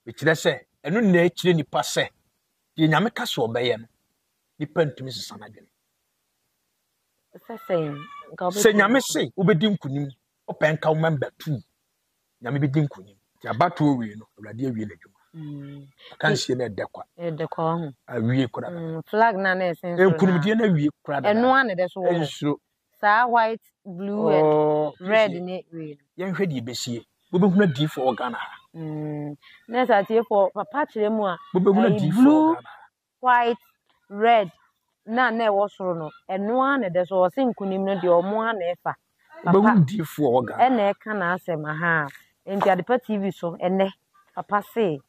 Mekyerɛ sɛ ɛno na ɛkyerɛ nipa sɛ deɛ Nyame ka sɛ ɔbɛyɛ no, nipa ntumi sesa n'adwene. Sɛ Nyame se wobɛdi nkonim, wopɛ nka wo mɛmba tuu, Nyame bɛdi nkonim. Nti abatoɔ wie no, Awurade awie n'adwuma. Akansie no ɛdɛ kwa. Ɛdɛ kwa ho. Awie kora. Flag na na ɛsɛn soro. Nkunimdie no awie kora. Ɛno a na ɛdɛ so wɔ hɔ. Nsuro. Saa white, blue and oh, red ne wei no. Yɛnhwɛ deɛ ɛbɛsie. Wobɛhunu adiifoɔ wɔ Ghana ha. Na sɛ atiefoɔ papa kyerɛ mu a. Wobɛhunu adiifoɔ wɔ Ghana ha. White, red na na ɛwɔ soro no, ɛno ara na ɛdɛ so. Ɔse nkunim no deɛ ɔmo ara na ɛfa. Papa Wobɛhunu diifoɔ wɔ Ghana. Ɛna ɛka n'asɛm ahaa. Nti Adepa TV so ɛnɛ papa se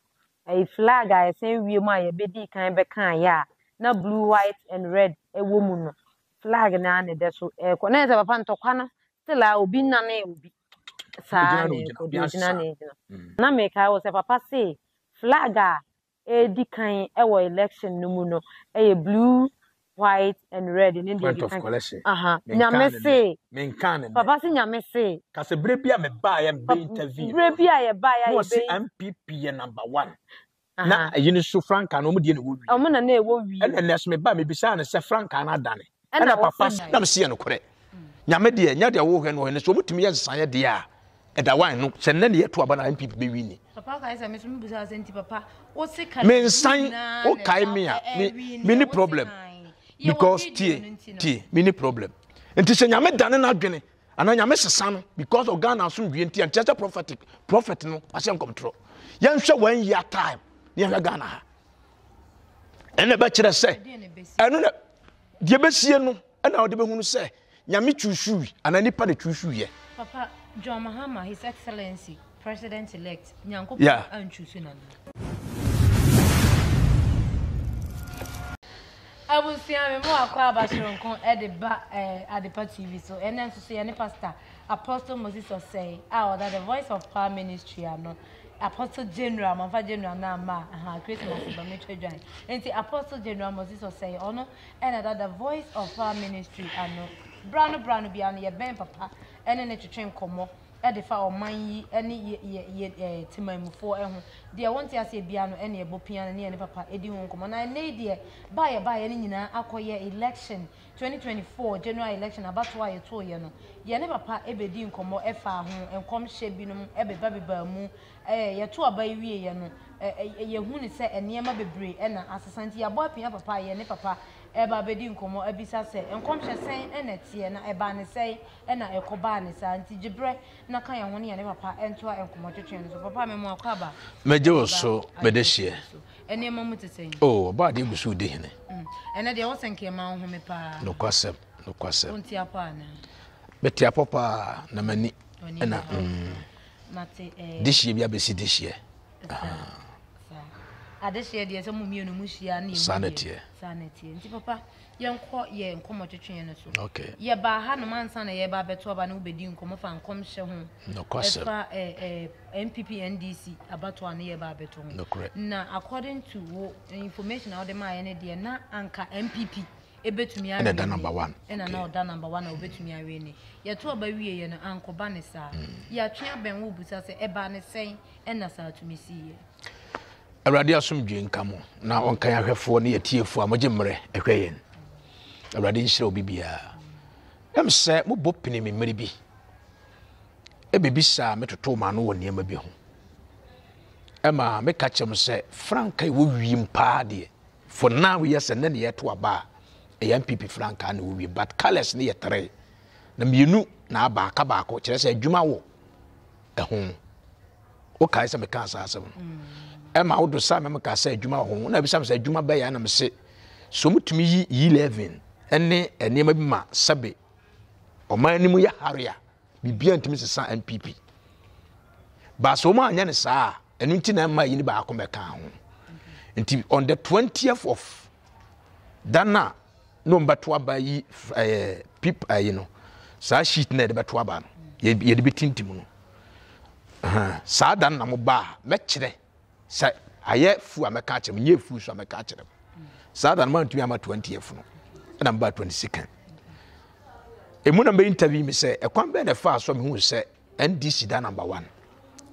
ɛyi flag a ɛsɛn wiem a yɛbɛdii kan bɛkaeɛ a na blue, white and red ɛwɔ mu no flag no ara na ɛdɛ so ɛrekɔ. Na yɛ sɛ papa ntɔkwa no still a obi nnanee obi. Saa na ɛkɔ deɛ ogyina na egyina. Na mekae wɔ sɛ papa se flag a ɛredi kan wɔ election no mu no yɛ blue, white and red ne deɛ Point of collection. Aha. Nyame se. Papa se nyame se. Kase bere bi a me baa yɛ me interview. Bere bi a yɛ baa yɛ yɛ bɛ. NPP yɛ number one. Na ɛyi no so frankaa no wɔn deɛ na ɛwɔ wie. Wɔn na na ɛwɔ wie. Ɛna ɛnɛ so me ba me bisa no sɛ frankaa no adane. Ɛna papa na me se yɛ nokorɛ. Nyame deɛ nyɛ deɛ wɔhwɛ no wɔhwɛ no so wɔn tumi yɛ nsesaeɛ deɛ a ɛda wan no sɛ nnɛ ne yɛto aba na NPP bɛ wini. Papa kae sɛ me so me bisa sɛ nti papa wo se ka me nsan wo kae me a me me ni problem because tie tie me ni problem nti sɛ nyame dane n'adwene ana nyame sesa no because of Ghana asomdwie nti ɛnkyɛ sɛ prophetic prophet no ahyɛ nkɔmtorɔ yɛnhwɛ one year time ne yɛhwɛ Ghana ha ɛna ɛbɛkyerɛ sɛ ɛno na deɛ bɛsie no ɛna ɔde bɛhunu sɛ nyame twusuui anaa nipa na twusuiɛ. Papa John Mahama His Excellency President elect Nyankopɔn yeah. antwusu nana. Abusua me mo akɔ aba soronko de ba eh, Adepa TV so. Ɛnɛ nso so yɛne Pastor Apostle Moses Osei a ɔda The Voice of Power Ministry ano. Apostle General, mamfa General no amma a, aha, Christmas ba metwa dwan. Nti Apostle General Moses Osei, ɔno ɛna ɛda The Voice of Power Ministry ano. Bra no bra no biara no yɛbɛn papa ɛne ne twetwe nkɔmmɔ ɛde fa ɔman yi ɛne yɛ yɛ yɛ ɛɛ temanmufoɔ ɛho. Deɛ wɔnte aseɛ biara no ɛne ɛbɔ pia no ne yɛne papa ɛdi ho nkɔmmɔ. Na ɛnɛ yi deɛ ba a yɛbaeɛ no nyinaa akɔyɛ election 2024 general election abatoɔ a yɛtooeɛ no, yɛne papa bɛdii nkɔmmɔ faa ho, nkɔmhyɛ binom bebabebaa mu. Yɛtoo aba yi wieeɛ no, yɛhu no sɛ nneɛma bebree na asesa nti yɛabɔ apia papa a yɛne papa reba abɛdi nkɔmmɔ abisa sɛ nkɔmhyɛ sɛn na ɛteɛ na ɛbaa ne sɛn na ɛkɔbaa ne saa nti gye berɛ na ka yɛn ho ne yɛne papa ntoa nkɔmmɔtwetwe no so. Papa mema wo akwaaba. Megye wo so mede hyeɛ. Nneɛma mu te sɛn? Oh, ɔbaa deɛ gu so redi hene. Ɛnɛ deɛ wosɛ nka ɛma wo home paa. Nokwasɛm, nokwasɛm. Wonte apɔ anaa? Mete apɔ paa na m'ani ɛna Mate ɛɛ. Dehyeɛ bi abɛsi dehyeɛ. Saa. Adehyeɛ deɛ sɛ mo mmienu mo hyia ne emu Saa na ɛteɛ. Saa na ɛteɛ. Nti papa yɛnkɔ yɛ nkɔmmɔtwetwe no so. Okay. Yɛbaa hanom ansa na yɛreba abɛto aba ne wobɛdi nkɔmmɔ fa nkɔmhyɛ ho. Nokwasɛm. Ɛfa ɛɛ NPP NDC abatoɔ a ne yɛreba abɛto ho. Nokorɛ. Na according to wo information a wode maaeɛ no deɛ na anka NPP ɛbɛtumi awe Ɛna ɛda number one. Ɛna na ɔda number one a ɔbɛtumi awe ne. Yɛto aba wieɛ no ankɔba ne saa. Yɛatwe abɛn wo bisa sɛ ɛbaa ne sɛn ɛna saa tumi siiɛ. Awurade asomdwoe nka mo na ɔnka yɛn ahwɛfoɔ ne yɛtiefoɔ a mogye mmerɛ ɛhwɛ yɛn. Awurade nhyira obi biara. Ɛm sɛ mobɔ pini me mmere bi ɛbɛbisaa me totoo m'ano wɔ nneɛma bi ho. Ɛma meka kyerɛ mo sɛ franka ɛwɔ wiem paa deɛ for now yɛ sɛ nnɛ ne yɛto aba a ɛyɛ NPP frankaa na ɛwɔ wiem but colours no yɛ tere na mmienu na aba aka baako kyerɛ sɛ adwuma wɔ ɛho. Wokae sɛ mekaa saa asɛm no ɛma wodo saa mɛm kaa sɛ adwuma wɔ ho na ebisa me sɛ adwuma bɛyɛ na mese so mutumi yi 11 ɛne nneɛma bi ma sɛbe ɔman anim yɛ hare a biribiara ntumi sesa npp baasa wɔn anyɛ ne saa a ɛno nti na ɛma yi ne baako mɛka ho nti on the 20th of dana na wɔn bɛto aba yi ɛɛ pip ɛyi no saa sheet na yɛde bɛto aba no yɛde bɛtintim no saa da no na mo ba a mɛkyerɛ sɛ ayɛ fu a mɛka akyerɛ mo nyɛ fu so a mɛka akyerɛ mo saa da no mantumi ama 20th no ɛna mebaa 22nd emu na mbɛ interview mi sɛ ɛkwan bɛn na ɛfaa so a mehu sɛ ndc da number one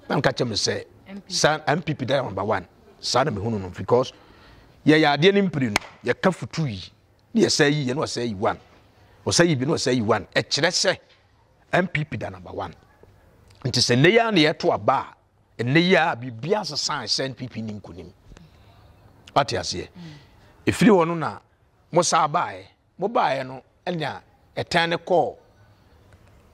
na nka kyerɛ me sɛ. Saa NPP da number one. Saa na mehunu no because yɛyɛ adeɛ no mpire no yɛka futu yi ne yɛsɛ yi yɛ na ɔsɛ yi one ɔsɛ yi bi na ɔsɛ yi one ɛkyerɛ sɛ NPP da number one nti sɛ nnɛ yi ara na yɛto aba a nnɛ yi ara biribi asesa sɛ NPP ni nkunim wate aseɛ ɛfiri hɔ no na mo saa baeɛ Mo baeɛ no ɛna ɛtɛn no kɔɔ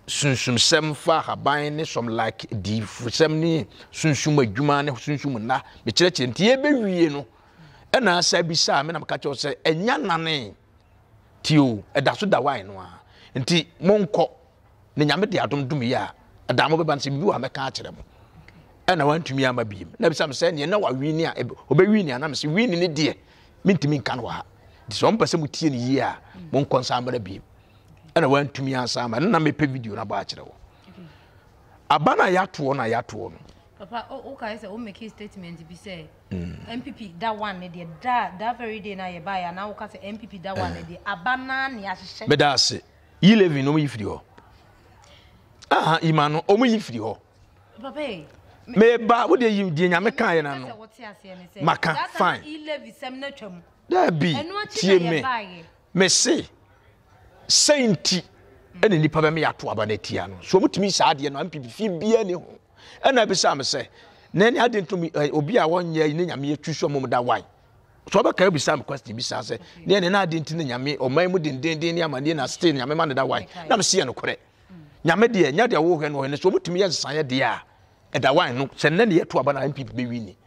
sunsumsɛm fa ahaban ne some like diifosɛm ne sunsum adwuma ne sunsum nna mekyerɛkyerɛ nti yɛbɛwie no ɛna asa bisaa me na meka kyerɛ sɛ ɛnya nane ti o ɛda so da wae no a nti monkɔ na nyame de adom dom yi a ɛda mo bɛba no sɛ biribi wɔ ha mɛka akyerɛ mo ɛna wantumi ama biem na bisa me sɛ neɛ na wawini a ɔbɛwini a na mesɛ wini ne deɛ mentumi nka no wɔ ha nti sɛ ɔmpɛ sɛ motie no yie a monkɔ nsa mmra biem ɛna wantumi ansa ama ɛno na mepɛ video no abɔ akyerɛ wɔ aba no a yɛatoɔ no a yɛatoɔ no papa wokae sɛ wo make statement bi sɛ npp mm. da one ne deɛ da that very day na yɛbaeɛ anaa woka sɛ npp da one ne deɛ aba naa ne ahyehyɛ meda ase yi levin no yi firi hɔ aha ima no ɔmo yi firi hɔ meba wo deɛ yi deɛ nyame kan yɛ n'ano maka fine daabi tie me me se sɛn nti ɛna nipa bɛ me ato aba n'atia no so ɔmo tumi saa adeɛ no npp fi bia ni ho ɛna ebisa me sɛ na ɛne adeɛ ntomi obi a wɔnyɛ ne nyame atu so ɔmo da wan so ɔbɛka abisa me question bi saa sɛ ne ɛne na ade nti na nyame ɔman mu dendenden ne amanneɛ na still nyame ma no da wan na mese yɛ nokorɛ nyame deɛ nyɛ deɛ wohwɛ no ɔhwɛ no so ɔmutumi yɛ nsesaeɛ deɛ a ɛda wan no sɛ nnɛ ne yɛto aba na npp bɛwi ni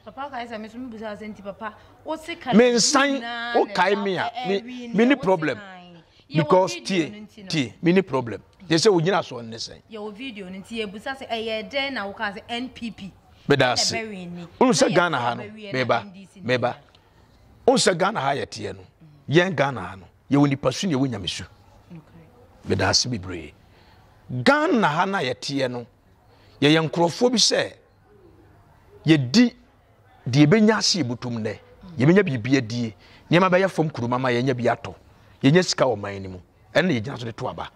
mensan wokae me a me ni problem because tie tie me ni problem yɛ sɛ wogyina soɔ ne sɛn yɛwɔ video no nti yɛbusa sɛ ɛyɛ dɛn na wokaa sɛ npp meda ase wohu sɛ ghana ha no meba meba wohu sɛ ghana ha yɛteɛ no yɛn ghana ha no yɛwɔ nipa su ne yɛwɔ nyamesu meda ase bebree ghana ha no a yɛteɛ no yɛyɛ nkurɔfoɔ bi sɛ yɛdi deɛ yɛbɛnya ase yɛbɔtom nnɛ yɛbɛnya biribi adie nneɛma bɛyɛ fam kuruma ma yɛnya bi atɔ yɛnya sika wɔ man no mu ɛna yɛgyina so de to aba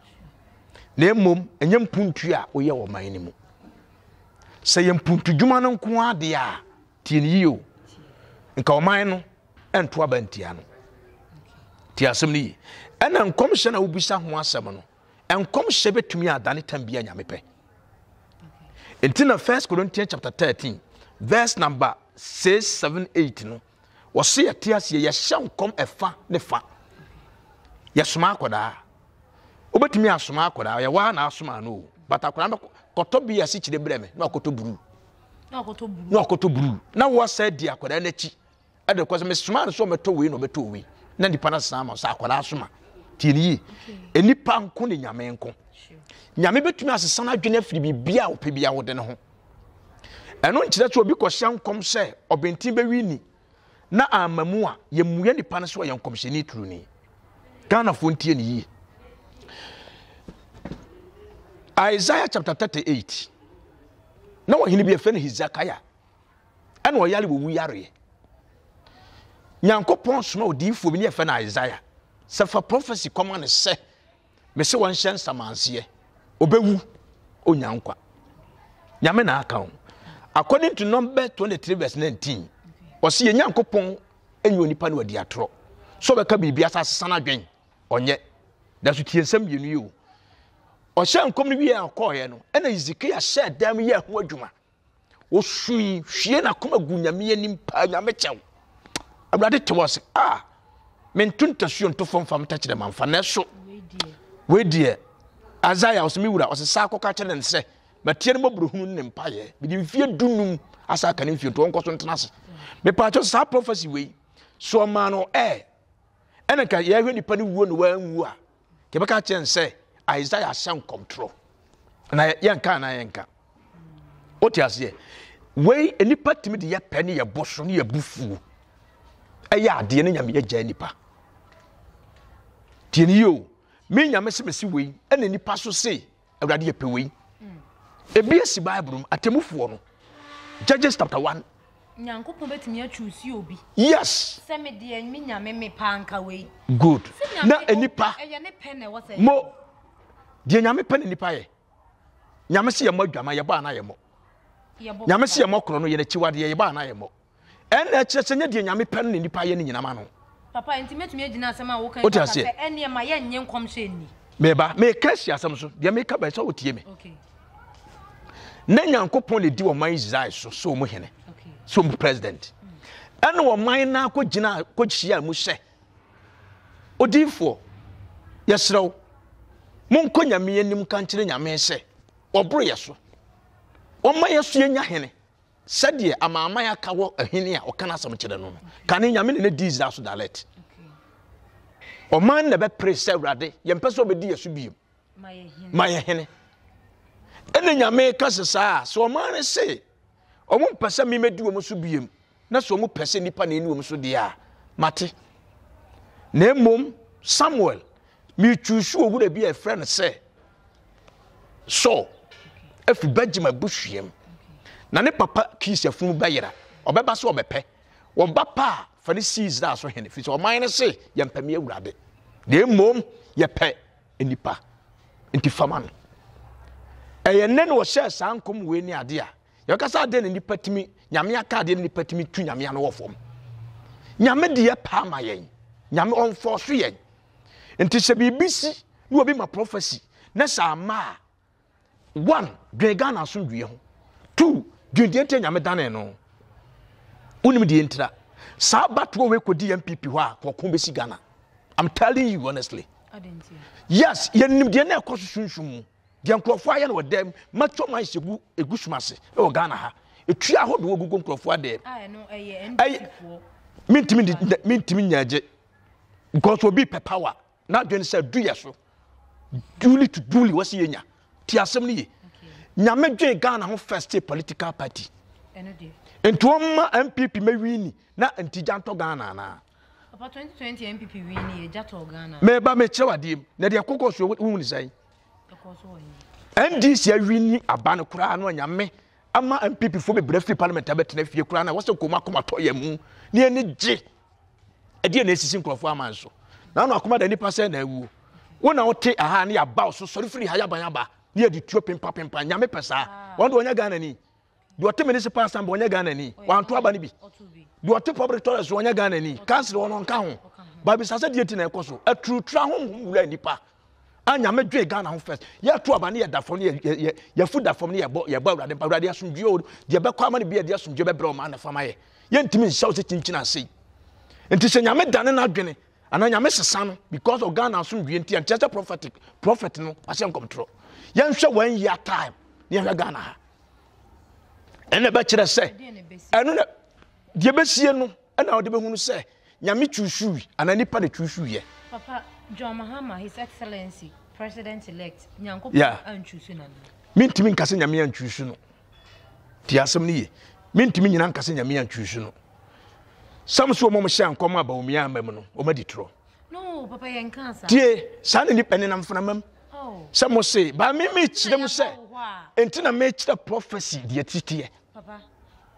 na mmom ɛnyɛ mpuntu a woyɛ wɔ man no mu Sɛ yɛ mpuntudwuma no nko ara deɛ a, tie no yie o. Nka ɔman no nto aba ntia no. Tie asɛm no yie. Ɛna nkɔmhyɛ na wobisa ho asɛm no, nkɔmhyɛ bɛtumi adane tam bi a Nyame pɛ. Nti na First Corinthians chapter 13 verse number 6, 7, 8 no, wɔse yɛte aseɛ yɛhyɛ nkɔm ɛfa ne fa. Yɛsoma akɔdaa. Wobɛtumi asoma akwadaa, ɔyɛ waa na asoma no o, but akwadaa no kɔtɔ bi asikyire brɛ me na wakɔtɔ bruu. Na wakɔtɔ bruu. Na wɔsɛ di akwadaa no akyi. Ɛde kɔ sɛ mesoma no sɛ ɔmɛtɔ wei na ɔbɛtɔ wei. Na nipa no asesa ama sɛ akwadaa asoma. Tie ne yie. Nipa nko ne nyame nko. Nyame bɛtumi asesa no adwene afiri biribi a ɔpɛ bi a wode ne ho. Ɛno nkyerɛ sɛ obi kɔhyɛ nkɔm sɛ ɔbɛnten bɛwi ni. na amma mu a, yɛmmua nipa no sɛ ɔyɛ nkɔmhyɛni turuni. Ghanafoɔ ntie ne yie. Isaiah chapter 38 na ɔhene bi yɛfrɛ no Hezekiah ɛna ɔyare wɔ wu yareɛ. Nyankopɔn soma odiyifoɔ bi ne yɛfrɛ no Isaiah sɛ fa prophecy kɔma no sɛ Mese wɔnhyɛ nsamanseɛ, ɔbɛwu, ɔnya nkwa. Nyame na aka o. According to Numbers 23 verse 19, ɔse yɛ Nyankopɔn ɛnyɛ onipa no wadi atorɔ. Sɛ ɔbɛka biribi asa asesa no adwen, ɔnyɛ. Nanso tie nsɛm mmienu yi o. Ɔhyɛ nkɔm no wie a ɔkɔɔeɛ no, ɛna Hezekiah hyɛɛ dan mu yɛɛ ho adwuma. Osui hwie n'akoma gu Nyame anim paa, Nyame kyɛw. Awurade te wɔ se, ah, mento ntasuo nto fam fam tɛkyerɛma mfa, na ɛso. Wei deɛ, Isaiah ɔsɛ me wura, ɔsɛ saa kɔka kyerɛ ne sɛ, matie no mmɔborɔhunu ne ne mpaeɛ, mede mfie dunum asa aka ne mfie nti ɔnkɔ so ntena ase. Mepaakyɛw saa prophecy wei, so ɔmaa no ɛ, ɛna nka yɛhwɛ nipa no wuo na wanwu a, yɛbɛka kyerɛ no sɛ Isaiah ahyɛ nkɔmtorɔ na yɛnka anaa yɛnka wote aseɛ wei nnipa tumi de yɛ pɛ ne yɛ bɔ so ne yɛ bu fuo ɛyɛ adeɛ ne nyame agya nipa tie ne yie o me nyame se mese wei ɛna nipa so se Awurade yɛpɛ wei. Ebi asi Bible mu, atemmufoɔ no. Judges chapter 1. Nyankopɔn bɛtumi atwusi obi. Yes. Sɛ me deɛ me nyame me paa nka wei. Good. Na nipa. Ɛyɛ ne pɛ na ɛwɔ sɛ. Mo deɛ nyame pɛ na nipa yɛ. Nyame sɛ yɛmmɔ adwama yɛbɔ anaa yɛmmɔ. Nyame se yɛmmɔ korɔ no, yɛn akyiwadeɛ, yɛbɔ anaa yɛmmɔ? Ɛnna ɛkyerɛ sɛ nyɛ deɛ Nyame pɛ no na nnipa yɛ no nyina ma no. Papa, enti mɛtumi agyina asɛm a woka yi so aka sɛ ɛnneɛ ma yɛnnye nkɔmhyɛ nni? Meba, meka asi asɛm so, deɛ meka bɛn sɛ wotie me. Na Nyankopɔn na ɛdi ɔman Israel so sɛ ɔmu hene, sɛ ɔmu president. Ɛna ɔman no akɔgyina kɔhyia mu sɛ, odiyifoɔ, yɛserɛ wo, monkɔ Nyame anim ka nkyerɛ Nyame sɛ, ɔboro yɛ so, ɔma yɛ so yɛnya hene. Sɛdeɛ amanaman aka wɔ ɛhene a ɔka n'asɛm kyerɛ no no, kane Nyame ne no di Israel so direct. Ɔman na ɛbɛpere sɛ Awurade, yɛmpɛ sɛ ɔbɛdi yɛ so biem. Ma yɛ hene. Ɛna Nyame ka sɛ saa, sɛ ɔman no se, ɔmo mpɛ sɛ memɛdi wɔn so biem, na sɛ ɔmo pɛ sɛ nnipa na ɛni wɔn so deɛ a, mate. Na mmom, Samuel, mechuusu owura bi a ɛfrɛ no sɛ Saul afi Benjamin abusua mu. Na ne papa Kis afunu bɛyera. Ɔbɛba sɛ ɔbɛpɛ. Ɔba pa a, fa no si Israel so hene, firi sɛ ɔman no se, yɛmpɛ me awurade, na mmom yɛpɛ nnipa. Nti fa ma no. Ɛyɛ nnɛ na ɔhyɛɛ saa nkɔm wei ne adeɛ a, yɛbɛka sɛ adeɛ na nnipa tumi, Nyame aka adeɛ na nnipa tumi tu Nyame ano wɔ fam. Nyame deɛ paa ma yɛn. Nyame ɔmfɔɔso yɛn. Nti sɛ biribi si na obi ma prophecy na sɛ ama a, one, dwen Ghana asomdwie ho. Two, dwen deɛ nti a Nyame danee no. Wonim deɛ ntira. Saa batoɔ wei kɔdi NPP hɔ a, kɔko bɛsi Ghana. I'm telling you honestly. Yes, yɛnim deɛ na ɛkɔ so sunsum mu. Deɛ nkurɔfoɔ ayɛ no wɔ dɛm, mature minds egu egu sum ase wɔ Ghana ha. Etua ahodoɔ gugu nkurɔfoɔ adɛm. Ɛyɛ mentumi mentumi nyɛ agye. Because obi pɛ power n'adwene sɛ du yɛ so duly to duly wɔsi yɛ nya ti asɛm no ye nyame dwen Ghana ho first political party nti wɔn ma NPP mɛ wini na nti gya ntɔ Ghana anaa. Papa 2020 NPP wini yɛ gya tɔ Ghana. Mɛba mɛkyerɛ wadeɛ mu na deɛ kɔkɔ so wohu ne sɛn. NDC awini aba no koraa no anyame ama NPP fo bebree firi parliament abɛtena fie koraa na wɔsɛ kɔn mu akoma tɔ yɛ mu ne ani gye. Ɛdeɛ na esisi nkurɔfoɔ aman so. Na ano akoma da nipa sɛ na awuo. Wo na wote aha ne yɛaba wo so sɔre firi ha yaban aba ne yɛde tuo pempa pempa. Nyame pɛ saa. Wɔn de wɔnyɛ Ghana ni. Deɛ ɔte municipal assembly wɔnyɛ Ghana ni. Wanto aba no bi. Deɛ ɔte public toilet so wɔnyɛ Ghana ni. Council wɔn ɔnka ho. Babisa sɛ deɛ ti na ɛkɔ so. Aturutura honhom wura nipa. A Nyame dwen Ghana ho first. Yɛto aba ne yɛda fam ne yɛ yɛfu da fam ne yɛbɔ yɛbɔ Awurade mpa Awurade asomdwoe o. Deɛ ɛbɛkɔ ama no bi yɛde asomdwoe bɛbrɛ ɔman na fam ayɛ. Yɛntumi nhyɛ wo sɛ kyinkyin ase yi. Nti sɛ Nyame dane n'adwene anaa Nyame sesa no because of Ghana asomdwoe nti ɛnkyerɛ sɛ prophetic prophet no wahyɛ nkɔmtorɔ. Yɛnhwɛ one year time ne yɛhwɛ Ghana ha. Ɛna ɛbɛkyerɛ sɛ ɛno na deɛ bɛsie no ɛna wɔde bɛhunu sɛ Nyame chuusui anaa nipa na chuusuiɛ. Papa John Mahama His Excellency President elect Nyankopɔn yeah. anchuusu no anaa? Mentumi nka sɛ Nyame anchuusu no. Tie asɛm no ye. Mentumi nyina nka sɛ Nyame anchuusu no. Sam so wɔn hyɛ nkɔm a Bawumia amma mu no, wɔn adi torɔ. No, papa yɛn nka saa. Tie, saa na nipa nenam mframa mu. Oh. Sɛ mo se, ba me me kyerɛ mu sɛ, enti na me kyerɛ prophecy deɛ titeɛ. Papa.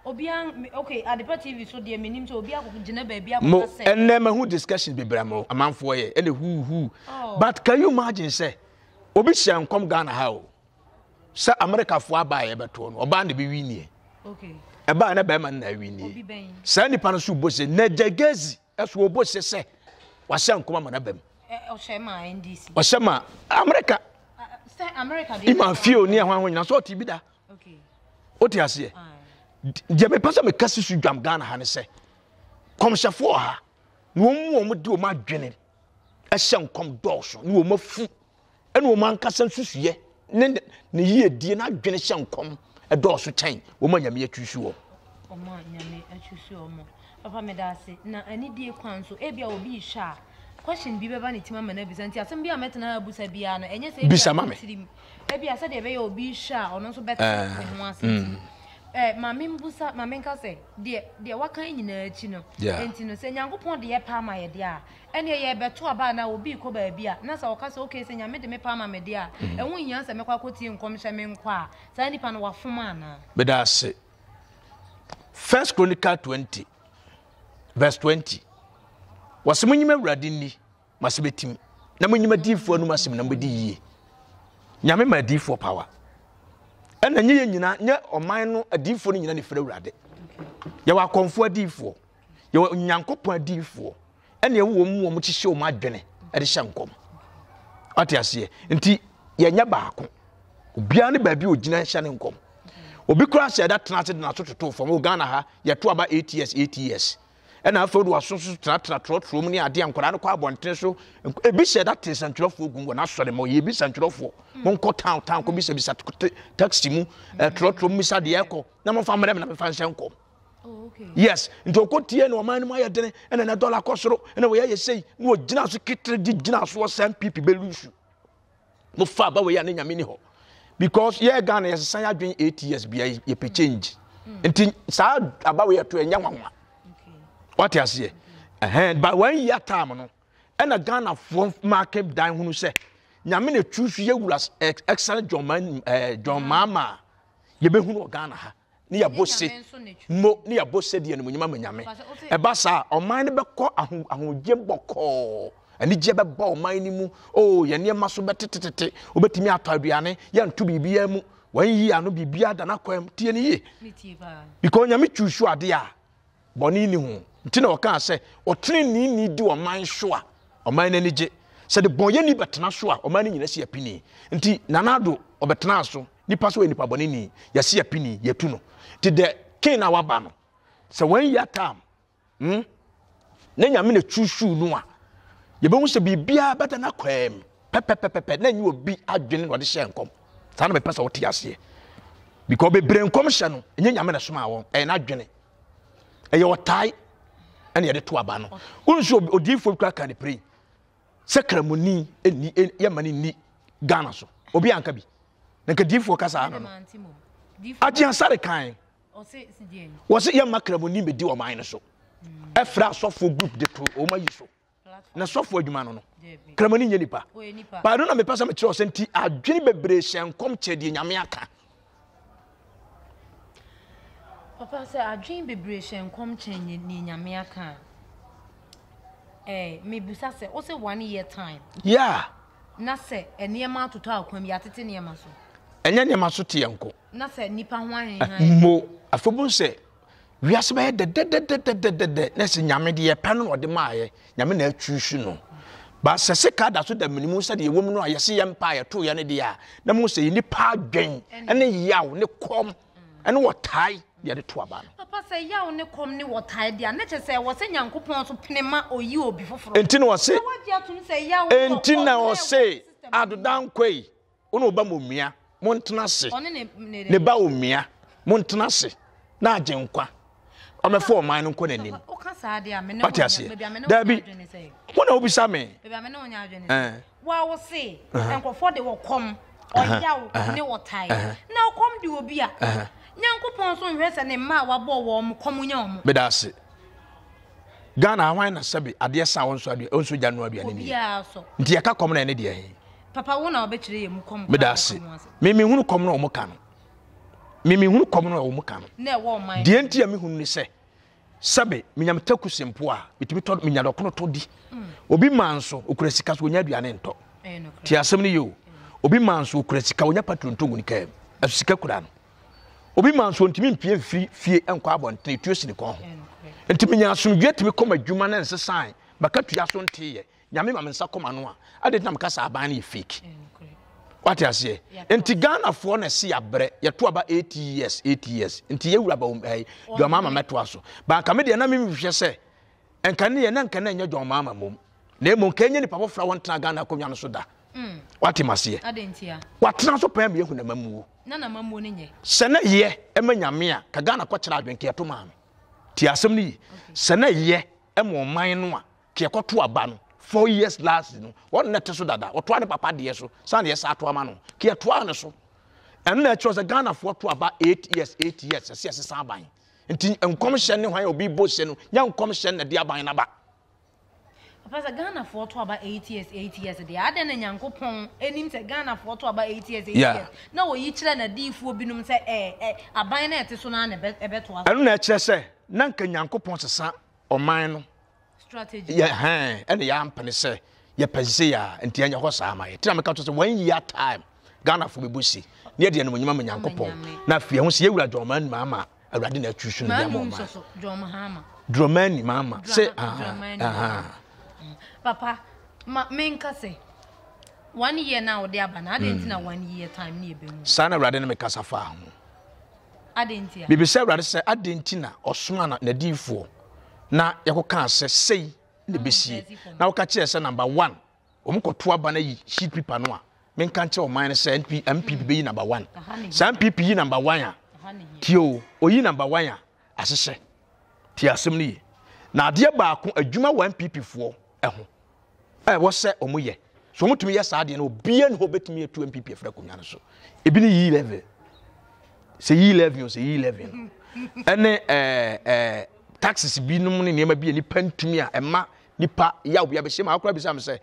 Obia okay Adepa TV so deɛ menim sɛ obi akɔ gyina baabi akɔka Mo sɛ. ɛnɛ mahu discussions bebree ama amanfoɔ yɛ ɛna huu huu Oh. but can you imagine sɛ obi hyɛ nkɔm Ghana ha o sɛ Amerikafoɔ aba a yɛbɛtoɔ no ɔbaa na ɛbɛwi nie Okay. ɛbaa na bɛrima no na awi nie Obi bɛn. saa nipa no so bɔ se na Jagezi ɛso ɔbɔ se sɛ wahyɛ nkɔm ama no aba mu Ɔhyɛ ma NDC. ɔhyɛ ma Amerika Sɛ Amerika deɛ. Iman fio ne ɛho ahonyina so ɔte bi da Wote aseɛ? Deɛ mepɛ sɛ meka si so dwam Ghana ha ne sɛ, kɔmhyɛfoɔ wɔ ha na wɔn mu wɔn de wɔn adwene hyɛ nkɔm dɔɔso ne wɔn afu ɛne wɔn ankasa nsusuiɛ ne ne yiedie n'adwene hyɛ nkɔm ɛdɔɔso kyɛn wɔn a nyame atusu wɔn. Wɔn a nyame atusu wɔn. Papa meda ase na anidie kwan so ebia obi rehwɛ a question bi bɛba ne tirim ama no abisa nti asɛm bi a mɛtena ha abusa biara no ɛnyɛ sɛ bisa ma me tirim ebia sɛdeɛ ɛbɛyɛ obi hwɛ a ɔno nso bɛte ne ho ase nti eh, maame mbusa maame nka sɛ deɛ deɛ waka nyinaa akyi no nti no sɛ nyankopɔn de yɛ paa ma yɛ deɛ a ɛneɛ yɛbɛto aba anaa obi kɔ baabi a na sɛ ɔka sɛ okay sɛ nyame de me paa ma me deɛ a mm. ɛho nhia sɛ mɛkɔ akɔtie nkɔmhyɛ me nkɔ a saa nipa no wafom anaa meda ase First Chronicle 20 verse 20. Wɔsɛ monyim Awurade nni, mo ase bɛtim, na monyim adiyifoɔ anum asɛm na mobɛdi yie. Nyame ma adiyifoɔ power. Ɛna nyɛ yɛn nyinaa, nyɛ ɔman no adiyifoɔ no nyinaa na ɛfiri Awurade. Yɛwɔ akɔmfoɔ adiyifoɔ, yɛwɔ Nyankopɔn adiyifoɔ, ɛna yɛwɔ wɔn mu wɔn hyehyɛ wɔn adwene ɛde hyɛ nkɔm. Ɔte aseɛ? Nti yɛnyɛ baako. Obiara ne baabi ogyina hyɛ ne nkɔm. Obi koraa sɛ ɛda tena ase de n'aso toto fam. Wɔ Ghana ha, yɛto aba 8 years, 8 years. Ɛna afei wode w'aso so tenatena trɔtrɔ mu ne adeɛ a nkwadaa no kɔ abɔntene so. Ebi hyɛ da te nsɛntwerɛfoɔ gu wɔ n'asɔre mu. Yɛ bi nsɛntwerɛfoɔ. Monkɔ town town kɔ bisabisa taxi mu, trɔtrɔ mu bisa deɛ ɛkɔ na momfa mmerɛ me na memfa nhyɛ nkɔm. Oh, yes, nti ɔkɔ tie na ɔman no mu ayɛ dene ɛna na dɔla kɔ soro ɛna wɔyɛ yɛ sei na wɔgyina so ketere de gyina soɔ sɛ NPP bɛlusu. Mofa aba wei a ne nyame ni hɔ because yɛ Ghana yɛsesa yɛ adwene 8 years bia yɛpɛ change nti saa aba wei ɛto ɛnyɛ nwanwa wate aseɛ ɛhɛn but one year time no ɛna Ghanafoɔ maake dan hunu sɛ nyame na etu so yɛ wura excellent John Man eh, John Mahama yɛbɛhunu wɔ Ghana ha ne yɛabɔ se mo ne yɛabɔ se deɛ animuonyam ama nyame ɛba saa ɔman no bɛkɔ aho ahomegye bɔkɔɔ anigyeɛ bɛba ɔman no mu oo yɛn nneɛma so bɛtetetete wobɛtumi atɔ aduane yɛnto biribiara mu wɔn yi ano biribiara da n'akwan mu tie ne yie because nyame twusu adeɛ a Bɔne nni ho nti na ɔkaa sɛ, Ɔteneneeni di ɔman so a, ɔman no ani gye. Sɛ debɔnyɛni bɛtena so a, ɔman no nyina si apini. Nti Nana Addo ɔbɛtenaa so, nipa sɛ ɔyɛ nipa bɔneni, yɛsi apini, yɛtu no. Nti the king a waba no, sɛ one year term, hmm, na Nyame na chuusuu no a, yɛbɛhu sɛ biribiara bɛda n'akwaa mu pɛpɛpɛpɛpɛ na ɛnyɛ obi adwene na ɔde hyɛɛ nkɔm. Saa na mepɛ sɛ wote aseɛ. Because bebree nkɔmhyɛ no, ɛnyɛ Nyame na ɛsomaa wɔn, ɛyɛ n'adwene. Ɛyɛ ɔtae ɛna yɛde to aba no. Wonso odiyifoɔ bi koraa ka ne pere sɛ kramoni ɛnni yɛma no nni Ghana so. Obi anka bi. Na nka diyifoɔ ka saa no no. Agye Asare kan. Wɔse yɛmma kramoni mmɛdi ɔman no so. Ɛfrɛ asɔfoɔ group de to wɔn ayi so. Na sɔfoɔ adwuma no no. Kramoni nyɛ nipa. Baano na mepɛ sɛ mekyerɛ sɛ nti adwene bebree hyɛ nkɔm kyɛ deɛ Nyame aka. Papa sɛ adwene bebree hyɛ nkɔm kyɛn deɛ Nyame aka a. Eh, mebusa sɛ, wo sɛ one year time. Yeah. Na sɛ nneɛma atotɔ akwam, yɛatete nneɛma so. Ɛnyɛ nneɛma so teɛ nko. Na sɛ nnipa ho ahenhan. Mo, afei bohu sɛ wiase bɛyɛ dɛdɛdɛdɛdɛdɛdɛ na sɛ Nyame deɛ yɛpɛ no na ɔde maayɛ, Nyame na atuusu no. Ba sɛ sika da so da mene mu sɛdeɛ ɛwɔ mu no a yɛse yɛ mpa a yɛtoyɛ no deɛ a, na mohu sɛ nnipa adwen ne yaw ne kɔm ne wɔtae deɛ de to aba no. Papa sɛ yaw ne kɔm ne wɔtae deɛ a, na kyerɛ sɛ ɛwɔ sɛ Nyankopɔn nso pene ma ɔyi obi foforɔ. Enti na ɔse, Na wagye atom sɛ yaw ne enti ɔkɔm na na ɛwɔ ɔse, system no mu. Adodankwa yi, Wo ne wo ba momia, montena ase. Ɔne ne ne Ne ba omia, montena ase na Agyenkwa ɔmmɛfa ɔman no nkɔ n'anim. Woka saa deɛ a, me ne Wate wo nyɛ, aseɛ? baabi a me ne wo nyɛ Daabi, adwene ne sɛ. wo na wobisa me. Baabi a me ne wo nyɛ adwene ne Ɛn. sɛ, wo a wo se nkurɔfoɔ de ɔkɔm, ɔyaw ne ɔtae. Na ɔkɔm de obi a, Nyankopɔn nso nhwɛ sɛ ne mma a wabɔ wɔn kɔm nyɛ wɔn. Meda ase. Ghana hwan na sɛbe adeɛ sa ɔnso aduane ɔnso gya no aduane nie. Obiara so. Nti yɛka kɔm na ɛne deɛ he. Papa wo na wobɛkyerɛ yɛ mu kɔm. Meda ase. Me mehunu kɔm no a wɔn ka no. Me mehunu kɔm no a wɔn ka no. Na ɛwɔ ɔman. Deɛ nti a mehunu ne sɛ sɛbe menyam takusi mpo a metumi tɔ menya dɔkono tɔ di. Mm. Obi maa nso okura sika so onya aduane ntɔ. Ti asɛm no yɛ o. Obi maa nso okura sika onya patro ntɔ ngu ne kaa mu. Ɛso sika kura no. Obi maa nso ontumi mpie mfiri fie nkɔ abɔntene etuo si ne kɔn ho. Nti menya asomdwoeɛ tumi kɔ m'adwuma na nsesan makatua so nteeɛ. Nyame ma me nsa kɔ m'ano a, adɛn nti na meka sɛ aban no yɛ fake? Wate aseɛ? Nti Ghanafoɔ na ɛse yɛabrɛ, yɛto aba 8 years, 8 years. Nti yɛwura ba eh, John Mahama mɛtoa so. Ba nka me deɛ na menhwehwɛ sɛ, nka ne yɛ na nka na ɛnyɛ John Mahama mmom. Na mmom nka ɛnyɛ nipa foforɔ a wɔntena Ghana akonnwa no so da. Mm. Wate maseɛ? Watena so pɛn ma yɛhu n'amammuo. Sɛ na yɛ ɛma Nyame a, ka Ghana kɔkyerɛ adwene ka yɛto maa no. Ti asɛm no yi. Sɛ na yɛ ɛma ɔman no a, Te ɛkɔto aba no four years last no wɔn na ɛte so dada ɔtoa ne papa deɛ so san deɛ saa ato ama no ke ɛtoa ne so ɛno na ɛkyerɛ sɛ Ghanafoɔ to aba eight years eight years ɛsɛ ɛsesa aban nti nkɔmhyɛ ne hwan obi bɔ hyɛ no nya nkɔmhyɛ na ɛde aban no aba. Papa sɛ Ghanafoɔ to aba eight years eight years deɛ adɛn na Nyankopɔn anim sɛ Ghanafoɔ to aba eight years eight years na wɔyi kyerɛ n'adiyifoɔ binom sɛ ɛɛ ɛ aban na ɛte so no ara na ɛbɛtoa so. Ɛno na ɛkyerɛ sɛ na nka Nyankopɔn sesa ɔman no strategy yɛ hɛn ɛna yɛampene sɛ yɛpɛ sɛ yɛ a nti ɛnyɛ hɔ saa ma yɛ tena meka to sɛ one year time Ghanafoɔ bɛbɔ se ne yɛde animonyam ama Nyankopɔn na afei ɛho sɛ yɛwura John Mahama ama Awurade na atu so no de ama ɔman. Dramani Mahama sɛ aha. Papa ma menka sɛ one year na wode aba na adɛn nti na one year time ne yɛbɛhu. Saa na Awurade ne me kasa faa ho. Adɛn nti a? Mebisa Awurade sɛ adɛn nti na ɔsoma n'adiyifoɔ na yɛkɔkaa sɛ sei na ɛbɛsie na woka kyerɛ sɛ number one wɔn kɔto aba no ayi sheet paper no a menka nkyerɛ ɔman no sɛ NP, MPP bɛyi number one saa MPP yi number one a tie o oyi number one a ahyehyɛ tie asɛm no yie na adeɛ baako adwuma wɔ MPP foɔ ɛho a ɛwɔ sɛ wɔn yɛ so wɔn tumi yɛ saa adeɛ no obiara ni hɔ bɛtumi atu MPP afiri akonnwa no so ebi ne yi level sɛ yi level sɛ yi level ɛne ɛɛ ɛɛ taxes binom ne nneɛma bi a nipa ntumi a ɛma nipa yaw bi abɛhyɛ mu akora bisa me sɛ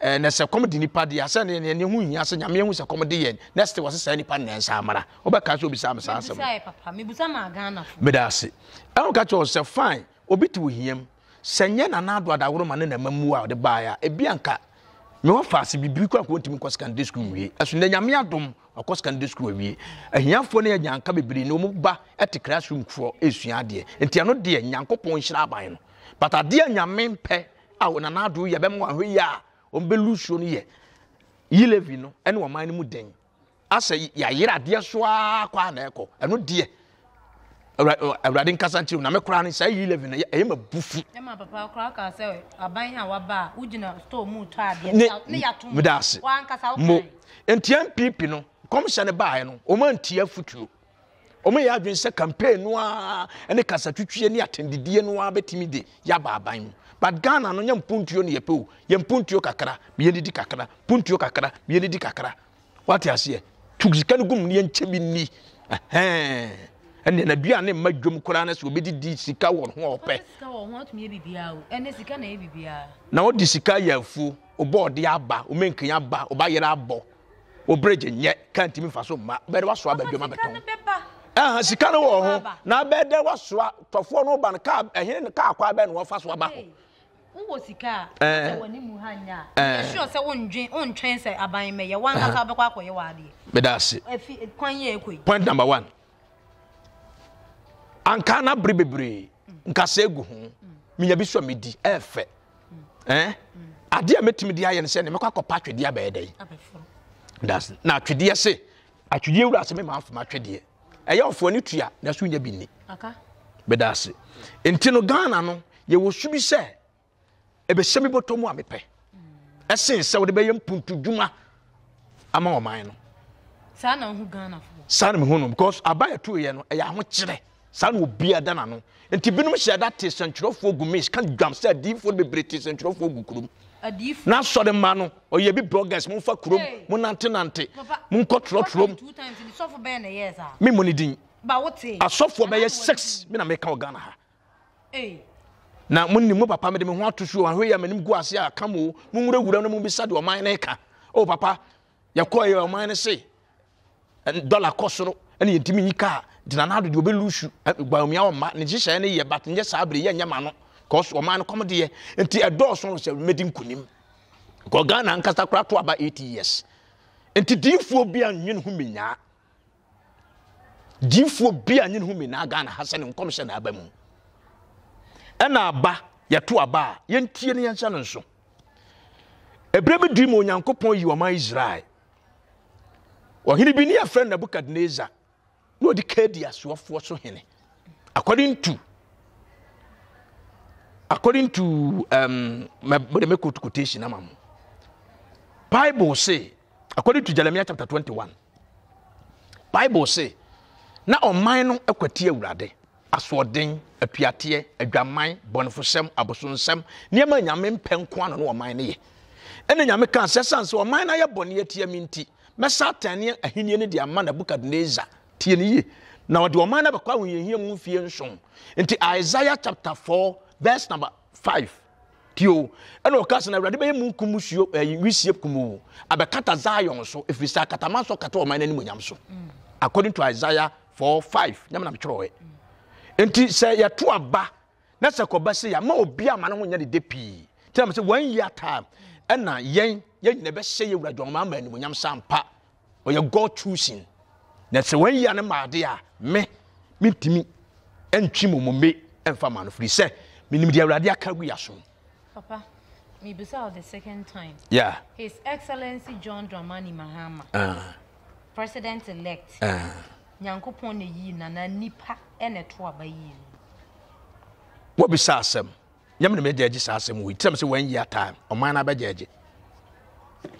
ɛɛ na sɛ kɔm de nipa deɛ asɛ ne ne ho hia sɛ nyame ehu sɛ kɔm de yɛn next wɔ sɛ saa nipa nna nsa amara wobɛka sɛ obisa me saa asɛm meda ase ɛho ka kyerɛ sɛ fine obi te ohia mu sɛ nyɛ nana ado adaworo ma ne na mamu a ɔde baeɛ a ebi anka me wɔ faase biribi kora nka ɔntumi nkɔ secondary school nwie ɛso na nyame adom ɔkɔ secondary school awie ahiafoɔ no yɛ nyanka bebree na wɔn ba ɛte classroom foɔ ɛresua adeɛ nti ɛno deɛ nyankopɔn nhyira aban no But adeɛ a Nyame mpɛ a Nana Addo yɛ bɛma wahwɛ yie a wɔn bɛ lusuo no yɛ yi levy no ɛne ɔman no mu den asɛ yɛayere adeɛ so ara kɔ a na ɛkɔ ɛno deɛ awurade nkasa nkyerɛ mu na me koraa no saa yi levy no ɛyɛ ma bufu. Ɛma papa koraa kaa sɛ aban a waba a wogyina store mu tɔ adeɛ ne yɛato mu meda ase mo nti NPP no kɔmhyɛ no baeɛ no wɔn antie afutuo Wɔyɛ adwene sɛ campaign no ara ne kasatwitwie ne atɛndidie no ara bɛtumi de yɛaba aban mu. But Ghana no nyɛ mpuntuo no yɛpɛ o. Yɛ mpuntuo kakra, yɛnidi kakra, mpuntuo kakra, yɛnidi kakra. Wate aseɛ? Tu sika no gum ne yɛnkyɛ bi nni. Ɛhɛn. Ɛnneɛ n'aduane mma dwam koraa na sɛ obɛdidi sika wɔ ho a ɔpɛ. Na wode sika yɛ afuo, wobɔ ɔde aba, wo menken aba, wo ba yere abɔ. Wo bridge nyɛ kaa ntumi nfa so mma bɛde wasoa aba dwom abɛtɔn. Ɛhɛn sika no wɔ ho na bɛdɛ wasoa tɔfoɔ no ba no kaa ɛhene no kaa kwan bɛn na wɔfa so aba hɔ. Wowɔ sika a sɛ wɔne mu ha nyɛ a yɛ sure sɛ wondwen wontwɛn sɛ aban mmɛyɛ wankasa wobɛkɔ akɔyɛ w'adeɛ. Meda ase. Ɛfi kwan yɛ ɛkɔ yi. Point number one. Anka na bere bebree nkasa egu ho menya bi so a medi ɛɛfɛ. Eh? Adeɛ a mɛtumi de ayɛ no sɛ ne mɛkɔ akɔpa atwedeɛ abɛyɛ dɛn? That's na atwedeɛ se atwedeɛ wura se me maa fam atwedeɛ. Ɛyɛ ɔfoɔ ne tua na so nya bi ni. Meda ase. Nti no Ghana no yɛwɔ su bi sɛ ɛbɛhyɛ me bɔtɔ mu a mepɛ ɛsen sɛ wode bɛyɛ mpuntudwuma ama ɔman no. Saa na wohu Ghanafoɔ? Saa na mehu no because aba yɛtoeɛ no ɛyɛ ahokyerɛ saa na obiara da n'ano nti binom hyɛ da te sɛntwerɛfoɔ gu maize ka dwam sɛ adiyifoɔ no bebree te sɛntwerɛfoɔ gu kurom na asɔre mma no ɔyɛ bi bloggers momfa kurom monantenante monkɔ trɔtrɔm memmɔ ne din asɔfoɔ bɛyɛ six me na meka wɔ Ghana ha Na monim mo papa, mede me ho ato so o, ahwɛ yi a m'anim gu ase a, ka mo o, monwurawura na mommisa deɛ ɔman no reka. O papa, yɛkɔɔ yɛ ɔman no se, dɔla kɔ soro, ɛne yɛntumi nyi kaa, nti Nana Addo deɛ ɔbɛlusu, Bawumia ɔmma, ne nhyehyɛeɛ no yɛ, but nyɛ saa bere, yɛnyɛ ma no, cause ɔman no kɔm deɛ, nti ɛdɔɔso sɛ mɛdi nkonim. Because Ghana ankasa koraa to aba 80 years. Nti diifoɔ bi annwene ho menyaa. Diifoɔ bi a nye ne ho nyinaa Ghana ha sɛ ne nkɔmhyɛ na aba mu. Ɛna aba, yɛto aba a, yɛntie ne yɛnhyɛ no nso. Ɛberɛ bi dui ma Onyankopɔn yi ɔman Israel. Ɔhene bi ne yɛfrɛ no Nebukadnezar na ɔdi Kaldeasoɔfoɔ so hene. According to according to um, mede me quotation ama mo. Bible say According to Jeremiah chapter 21, Bible se, na ɔman no kwati Awurade, asoɔden, atuateɛ, adwaman, bɔnefosɛm, abosonsɛm, nneɛma a Nyame mpɛ nko ara na ɔman no yɛ. Ɛna Nyame kaa sɛ, ɛsiane sɛ ɔman no ayɛ bɔne atia me nti, mɛsa atɛne ahennie no de ama Nebukadnesar. Tie no yie. Na ɔde ɔman no abɛkɔ ahohiahia mu mfie nson. Nti Isaiah chapter 4 verse number 5. Tio, ɛna ɔkaa sɛ, Na Awurade bɛyɛ mununkum musuo, ɛyi, wisie kumoo abɛkata Zion so, ɛfiri sɛ akatamanso kata ɔman no animuonyam so. According to Isaiah 4 5, nyɛ me na metwerɛɛ. Nti sɛ yɛto aba na sɛ kɔba sɛ yɛ ama obi ama ne ho nyɛ dede pii. Nti na sɛ one year time ɛna yɛn yɛn nyina bɛhyɛ yɛ wura John Mahama animuonyam sɛ ampa. Ɔyɛ God choosing. Na sɛ wɔn yia ne ma ade a, me mentumi ntwi mo mo me mfa ma no firi sɛ menim deɛ Awurade aka agu yɛasom. Papa, mebisa wo the second time. Yeah. His Excellency John Dramani Mahama. President elect. Nyankopɔn na yii no anaa nipa na ɛto aba yii no? Wabisa asɛm. Nyame na mɛgya saa asɛm wei. Tiram sɛ one year time. Ɔman no abɛgya agye.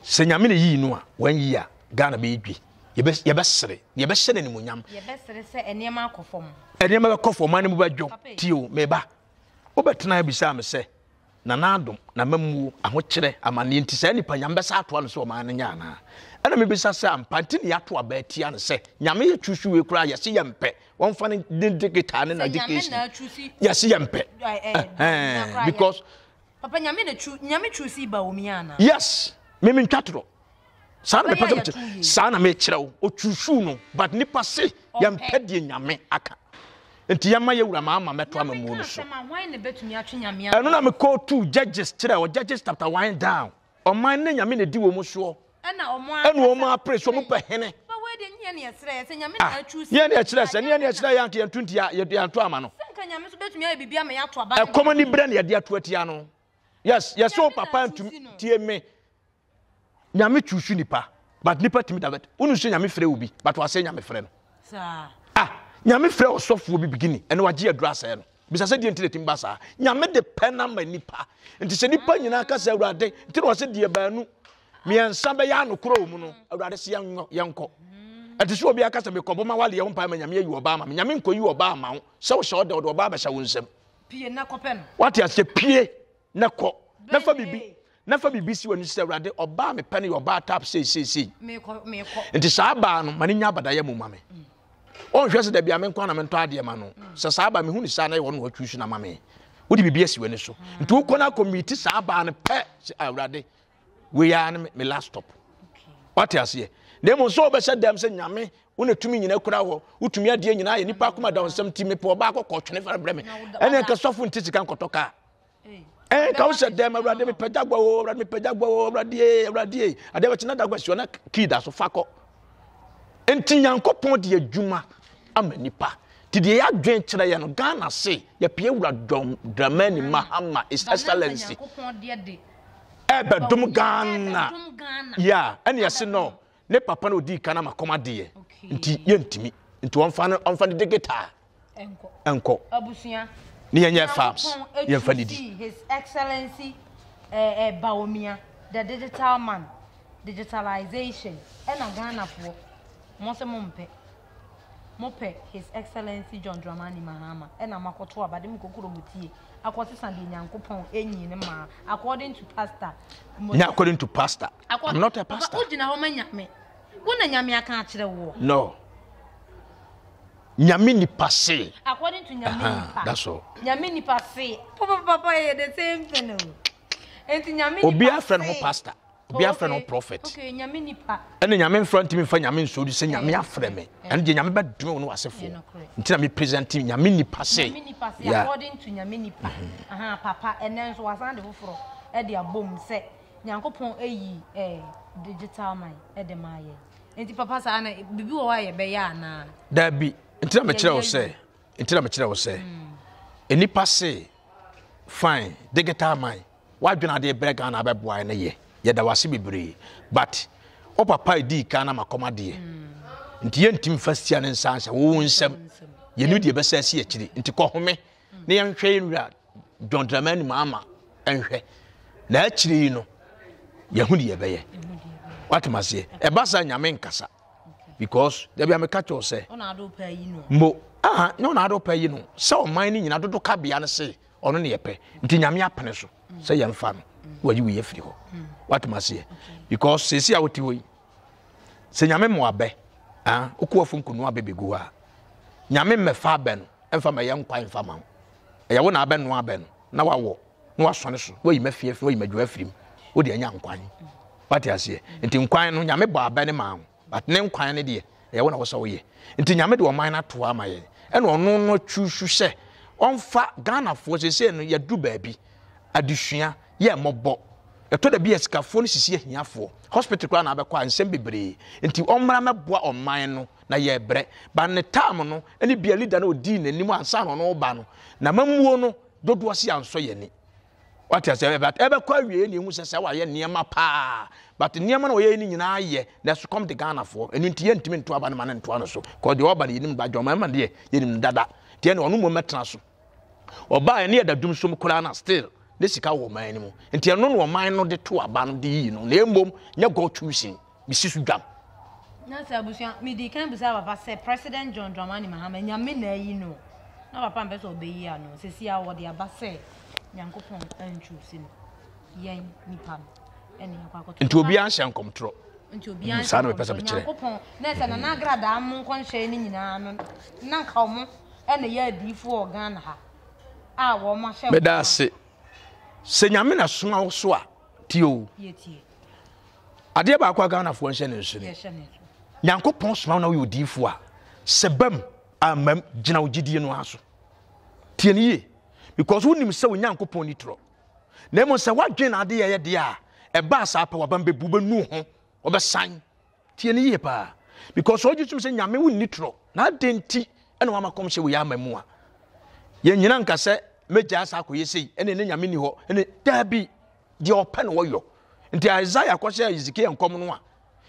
Sɛ Nyame na yii no a, one year Ghana bɛyɛ dwi. Yɛbɛsere. Yɛbɛhyɛ no animuonyam. Yɛbɛsere sɛ nneɛma akɔ fam. Nneɛma bɛkɔ fam, ɔman no mu bɛdwo. Tio, meba. Wobɛtena bisaa me sɛ, Nana Adom, n'amammuo, ahokyerɛ, amanneɛ nti saa nipa Nyame bɛsa atoa no sɛ ɔman no nyɛ anaa? Ɛna mebisa sɛ ampa nti ne yɛato aba atia no sɛ Nyame yɛ chusu wei koraa yɛse yɛmpɛ wɔmfa ne ne digital ne n'education yɛse yɛmpɛ because Papa Nyame na chu Nyame chusi Bawumia anaa? Yes, me mentwa torɔ. Saa na mepɛ sɛ mekyerɛ. Saa na mekyerɛ wo. Ɔchusu no, but nipa se yɛmpɛ deɛ Nyame aka. Nti yɛma yɛ wura maa ma mɛto amamuo no so. Ɛno na mekɔ tu Judges kyerɛ wɔ Judges chapter 1 down. Ɔman ne Nyame na ɛdi wɔ mu soɔ. Ɛna wɔn apere so wɔn pɛ hene. Ah, yɛn na ɛkyerɛ sɛ, ne yɛn na ɛkyerɛ yɛn anka yɛn to nti yɛn to ama no. Ɛkɔm ani berɛ na yɛde ato atia no. Yes, yɛsɛ wo papa ntumi tie me. Nyame chusu nipa but nipa tumi divert. Wonu sɛ Nyame frɛ obi but wasɛ Nyame frɛ no. Ah, Nyame frɛ ɔsɔfoɔ bi beginning ɛna wagye aduru asɛe no. Bisa sɛ deɛ nti na ɛtumi ba saa. Nyame de pɛ no ama nipa. Nti sɛ nipa nyinaa ka sɛ Awurade, nti na ɔsɛ deɛ baanu mmiɛnsa bɛyɛ anokorɔ wɔ mu no, Awurade sɛ yɛnkɔ. Ɛte sɛ obi aka sɛ mekɔbɔ ma waleɛ ho mpae ma Nyame ayi ɔbaa ama me. Nyame nkɔyi ɔbaa ama wo. Sɛ wohyɛ ɔdɛ ɔde ɔbaa bɛhyɛ wo nsam. Pie na kɔpɛ no. Wate aseɛ pie na kɔ na fa biribi na fa biribi si w'ani sɛ awurade ɔbaa mepɛ no yɛ ɔbaa tap sei sei sei nti saa baa no ma ne nya abadayɛ mu ma me ɔnhwɛ sɛ dabi a me nko na mentɔ adeɛ ma no sɛ saa baa mehu ne saa na yɛ ɔno watwi so na ma me wode biribi asi w'ani so nti wokɔ no akɔ miiti saa baa no pɛ sɛ awurade wei ara ne me last stop wate aseɛ na mmom sɛ wobɛhyɛ dɛm sɛ nyame wo na tumi nyina kura hɔ wotumi adeɛ nyinaa yɛ nipa akoma da wo nsɛm nti mepɛ ɔbaa kɔkɔɔ twene fa brɛ me ɛne nka sɔfo nte sika nkɔtɔ kaa ɛnka wohyɛ dɛm awurade mepɛ gyagua o awurade mepɛ gyagua o awurade e awurade e adeɛ bɛkye na dagua si hɔ na kii da so fa kɔ nti nyankopɔn de adwuma ama nipa nti deɛ yɛadwen kyerɛ yɛ no ghana se yɛpie wura John Dramani Mahama His Excellency ɛbɛdom Ghana yeah ɛne yɛse no ne papa no ɔdii kan ama kɔm adeɛ nti yɛntumi nti ɔmfa no ɔmfa no digital ɛnkɔ abusua ne yɛnyɛ farms yɛmfa ne di His Excellency eh, eh, Bawumia the digital man digitalization ɛna Ghanafoɔ mo sɛ mo mpɛ Mopɛ His Excellency John Dramani Mahama ɛna moakɔto aba de mo kokoro mo tie akɔsesa deɛ Nyankopɔn ɛnyii no maa according to pastor. Nyɛ according to pastor. I'm not a pastor. Papa wogyina hɔ ma Nyame. Wo na Nyame aka akyerɛ woɔ. No. Nyame nipa se. According to Nyame nipa. That's all. Nyame nipa se. Papa papa yɛ the same thing o. Enti Nyame nipa se. Obi afrɛ ne ho pastor. Obi afrɛ no prophet. Ɛne nyame mfrɛ ntumi mfa nyame nsuo sɛ nyame afrɛ me. Ɛno deɛ nyame bɛdome wo ne w'asefoɔ. Nti na me present nyame nipa se. Nyame nipa se according to nyame nipa. Mhm. Aha papa ɛnɛ nso wasan de foforɔ ɛde abom sɛ Nyankopɔn ayi eh, digital man ɛde maa yɛn. Nti papa saa na biribi wɔ hɔ a yɛbɛyɛ anaa? Daabi. Nti na mekyerɛ wo sɛ nti na mekyerɛ wo sɛ nnipa se fine digital man W'adwene ade brɛ Ghana abɛboa yɛn no yɛ yɛda w'ase bebree but wo papa edii kan na makɔm adeɛ nti yɛntumi fa sia ne nsa nhyɛ wo nsam yɛnim deɛ ɛbɛsɛ asi akyiri nti kɔhome na yɛnhwɛ yɛn wura John Dramani Mahama nhwɛ na akyire yi no yɛhu deɛ yɛbɛyɛ watem aseɛ ɛba saa nyame nkasa because dabi a meka kyɛw sɛ mo aha ne ɔna ade wopɛ yi no sɛ ɔman no nyina dodo kabea no se ɔno ne yɛpɛ nti nyame apene so sɛ yɛmfa no wayi wei afiri hɔ watem aseɛ because seesi a wote hɔ yi sɛ nyame mo abɛ ah, wokɔ afo nkonu abɛ bɛgu hɔ a nyame mmɛfa abɛ no ɛmfa mɛyɛ nkwan mfa ma wo ɛyɛ wo na abɛnoa abɛ no na wawɔ na wasɔne so wayi mafi afi wayi madwo afiri mu wode anya nkwan wate aseɛ nti nkwan no nyame bɔ abɛ no maa wo But ne nkwan no deɛ, ɛyɛ wo na wosɛ woyɛ. Nti Nyame de ɔman no ato hɔ ama yɛn. Ɛna ɔno no atwusu sɛ ɔmfa Ghanafoɔ seesei no yɛadu baabi. Adesua, yɛ mmɔbɔ. Ɛtɔ da bi a sikafoɔ no sisi ahiafoɔ. Hospital koraa na abɛkɔ a nsɛm bebree. Nti ɔmmra mɛboa ɔman no na yɛbrɛ. But ne time no ɛne bia leader no ɔdii n'anim ansa na ɔno reba no, n'amammuo no dodoɔ se ansɔ yɛn ani. Wate aseɛ? But ɛbɛkɔ awieɛ na yɛhu sɛ sɛ wayɛ nneɛma paa. But nneɛma na ɔyɛ no nyinaa yɛ na ɛsokɔm de Ghanafoɔ. Ɛno nti yɛntumi nto aba no ma no ntoa no so. Kɔ deɛ ɔba no yɛnim ba John Mahama deɛ yɛnim no dada. Nti ɛne ɔno mmom mɛtena so. Ɔbaa ɛne ɛda dum som koraa na still ne sika wɔ ɔman no mu. Nti ɛno na ɔman no de to aba no de yii no. Na mmom nyɛ God choosing. Mesi so dwam. Na sɛ abusua, medi kan bisa papa sɛ President John Dramani Mahama, Nyame na ayi no? Na papa mpɛ sɛ ɔbɛyi ano. Sɛsi a wɔde aba sɛ Nyankopɔn anchoose no. Yɛn nipa no ɛne yɛkɔ akɔto. Nti obiara nhyɛ nkɔmtorɔ. Nti obiara nhyɛ Saa na mepɛ sɛ mekyerɛ. Nyankopɔn na sɛ Nana Agradaa mo nkɔnhyɛ no nyinaa no na nka ɔmo ɛna yɛ adiifoɔ wɔ Ghana ha a wɔn ahyɛ. Meda ase. Sɛ Nyame na soma wo so a, tie o. Yɛtie. Adeɛ baako a Ghanafoɔ nhyɛ ne nso ni. Nyankopɔn soma wo na woyɛ odiyifoɔ a, sɛ bam ammam, gyina wo gyidie no ara so. Tie no yie. Because wonim sɛ wo Nyankopɔn ni torɔ. Na mmom sɛ woadwen na ade yɛyɛ deɛ a, ɛbaa saa pɛ w'abam bɛbu, wobɛnu ho, wobɛsan. Tie no yie paa. Because ɔgye tom sɛ Nyame wonni torɔ. Na adɛn nti ɛna wama kɔmhyɛ wei ama mu a? Yɛnyina nka sɛ mɛgyaa saa akɔyɛ sei, ɛne ne Nyame ni hɔ, ɛne daabi. Deɛ ɔpɛ na ɔyɔ. Nti Isaiah kɔhyɛɛ Hezekiah nkɔm no a,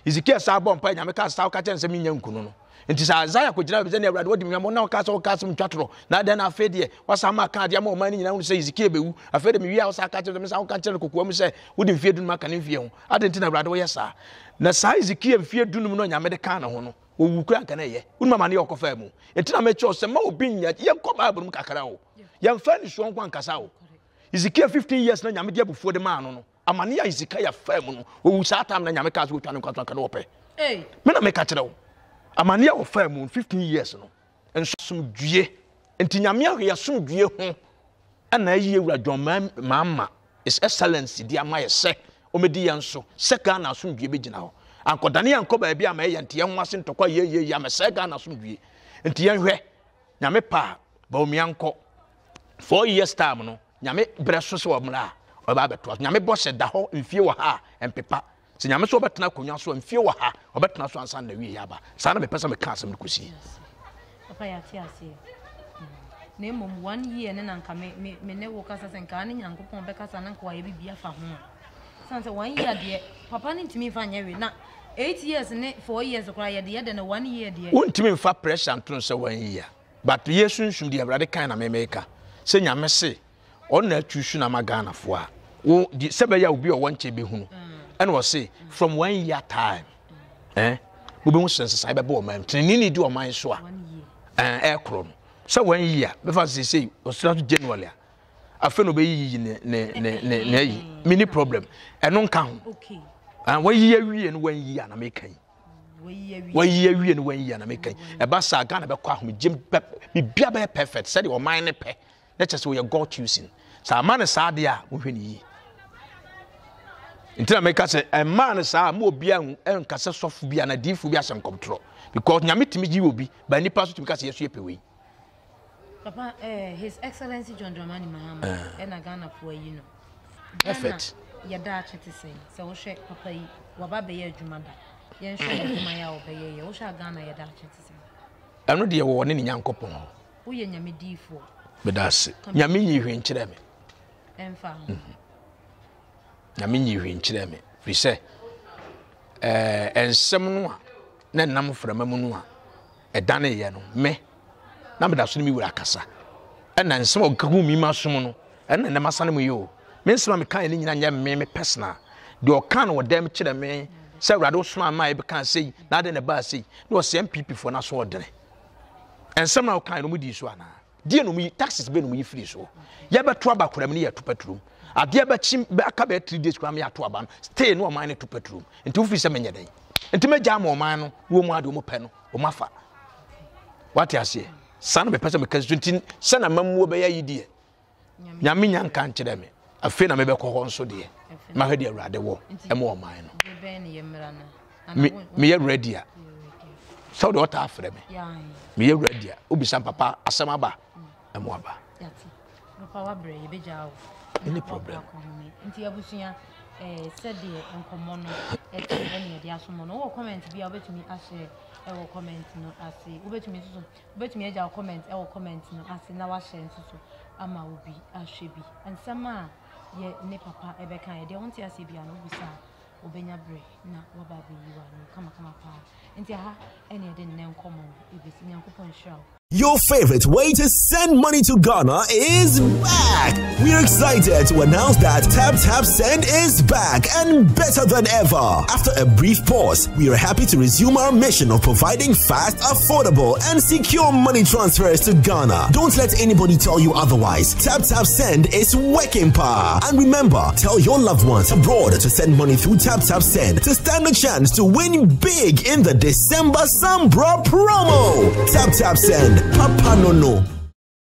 Hezekiah saa bɔ mpae, Nyame kaa saa ɔka kyerɛ no sɛ mennya nku no no. Nti sɛ Isaiah kɔgyina baabi sɛ ne Awurade wadi me hwammɔ na ɔkaa sɛ ɔka asɛm ntwa torɔ, na adɛn na afei deɛ wasan ma aka adeɛ ama ɔman no nyinaa hunu sɛ Hezekiah bɛwu. Afei deɛ mewie a wosan ka kyerɛ sɛ mesan woka kyerɛ no kokoa mu sɛ wode mfeɛ dunum aka ne mfeɛ ho. Adɛn nti na Awurade woyɛ saa? Na saa Hezekiah mfeɛ dunum no a Nyame de kaa ne ho no, ɔwu koraa anka na ɛyɛ. Wonim amaneɛ a ɔkɔfaa mu? Nti na mekyerɛ wo sɛ mma obi nnya, yɛnkɔ Bible mu kakra o. Yɛmfa anisoɔ nko ankasa o. Hezekiah 15 years na Nyame de abufuo de maa no no, amane a Hezekiah faa mu no, owu saa time na Nyame kaa sɛ wɔtwa ne nkwa so anka na ɔpɛ. Me na meka kyerɛ wo, amane a ɔfaa mu 15 years no, nso asomdwie nti Nyame ahwɛ yɛ asomdwie ho ɛna ayi Awura John Mahama His Excellency de ama yɛ sɛ ɔmɛdi yɛn so sɛ Ghana asomdwie bɛgyina hɔ. Ankɔdane yɛn nkɔ baabi ama ɛyɛ nti yɛn ho ase ntɔkwa yeyeye amɛsɛe Ghana asomdwie. Nti yɛnhwɛ Nyame pɛ a, Bawumia nkɔ. 4 years time no, Nyame berɛ so sɛ ɔmmra a, ɔbɛba abɛtoa so. Nyame bɔhyɛ da hɔ mfie wɔ ha a, ɛmpepa. Sɛ Nyame sɛ ɔbɛtena akonnwa so a, mfie wɔ ha, ɔbɛtena so ansa na n'awieeɛ aba. Saa na mepɛ sɛ meka asɛm no kɔsie. Papa yɛate aseɛ. Na mmom one year ne na nka me me me ne wo kasa sɛ nka ne Nyankopɔn bɛkasa na nka wayɛ biribi afa ho a. San sɛ one year deɛ papa no ntumi mfa nyɛ hwee na 8 years ne 4 years koraa yɛde yɛ dɛ na one year deɛ. Wontumi mfa pressure nto no sɛ one year but yɛ sunsum deɛ Awurade kan na me meka sɛ Nyame se ɔno na atusu no ama Ghanafoɔ a wo di sɛ bɛyɛ a obi a ɔwɔ nkyɛn bɛhunu ɛna ɔse from one year time eh wobɛhu sɛ nsesaeɛ bɛbɔ ɔman mu tenenee ne di ɔman so a eh ɛkorɔ no sɛ one year bɛfa sɛ sei ɔsra so January a afei na ɔbɛyiyi ne ne ne ne ne ayi mini problem ɛno nka ho ah, wayi awie no wanyi a na meka yi wayi awie no wanyi a na meka yi ɛba saa Ghana bɛkɔ ahomegye bibia bɛyɛ perfect sɛdeɛ ɔman ne pɛ na kyɛ sɛ wɔyɛ God choosing sɛ ama no saa deɛ a mohwɛ ne yie nti na meka sɛ ɛmaa no saa ma obi nka sɛ sɔfo bi anaa diifo bi ahyɛ nkɔmtorɔ because Nyame tumi yi obi ba nipa so tumi ka sɛ yɛso yɛpɛ wei. Papa, eh, His Excellency John Dramani Mahama, eh. ɛna Ghana fo ayi no. Perfect. Ghana yɛ daakye te sɛn? Sɛ wohwɛ papa yi, waba bɛyɛ adwuma da. Yɛnhwɛ adwuma yɛ a ɔbɛyɛ yɛ. Wohwɛ a Ghana yɛ daakye te sɛn? Ɛno deɛ wɔwɔ ne ne Nyankopɔn hɔ. Woyɛ Nyame diifoɔ. Meda ase. Nyame nyi hwee nkyerɛ me. Ɛmfa ho. Nyame nyi hwee nkyerɛ me. Firi sɛ, ɛɛ nsɛm no a na ɛnam mframa mu no a ɛdaneeɛ no, me, na meda so ne me wura kasa. Ɛna nsɛm a ɔka gu me m'asom no, ɛna ɛnɛ masane mu yi o. Me nsɛm a mekaeɛ no nyina nyɛ me me personal. Deɛ ɔka no wɔ dɛm kyerɛ me sɛ Awurade wosomaa me a yɛbɛkaa sei, na adɛn na ɛbaa sei, na ɔsɛ NPP foɔ no aso ɔdene. Nsɛm na ɔkaeɛ no wɔdii so anaa? Deɛ na wɔyi taxes bɛ na wɔyi firi soɔ. Yɛbɛto aba koraa mu ne yɛto petrol mu. Adeɛ bɛkye aka bɛyɛ 3 days koraa ma yɛato aba no, stay ne ɔman no to petrol mu. Nti wofiri sɛ menyɛ dɛn? Nti mɛgya ama ɔman no na wɔn adeɛ wɔn pɛ no wɔn afa. Wate aseɛ? Saa na mepɛ sɛ meka so nti sɛ na mamuo bɛyɛ yi deɛ Nyame nya nka nkyerɛ me. Afei na mebɛkɔ hɔ nso deɛ mahwɛ deɛ Awurade wɔ ɛma ɔman no. Meyɛ ready a sɛ wode ɔtaa frɛ me meyɛ ready a wobisa papa asɛm aba ɛmo aba. Papa wabrɛ yɛbɛgya wo. Any problem. Nti abusua. Eh, sɛdeɛ nkɔmmɔ no ɛte ɛne yɛde asom no. Wowɔ comment bi a wobɛtumi ahyɛ ɛwɔ comment no ase. Wobɛtumi nso so, wobɛtumi agya wo comment ɛwɔ comment no ase na wahyɛ nso so ama obi ahwɛ bi. Nsɛm a yɛ ne papa ɛbɛka yɛ deɛ wonte aseɛ biara no wobisa a wobɛnya berɛ na waba abɛyi w'ano kamakama paa. Nti aha ɛne yɛde nnɛ nkɔmmɔ no ɛbɛsi. Nyankopɔn nhyira wo. Your favorite way to send money to Ghana is back! We're excited to announce that Tap Tap Send is back and better than ever. After a brief pause, we are happy to resume our mission of providing fast, affordable, and secure money transfers to Ghana. Don't let anybody tell you otherwise. Tap Tap Send is working power. And remember, tell your loved ones abroad to send money through Tap Tap Send to stand a chance to win big in the December Sambra promo. Tap Tap Send. Papa no no.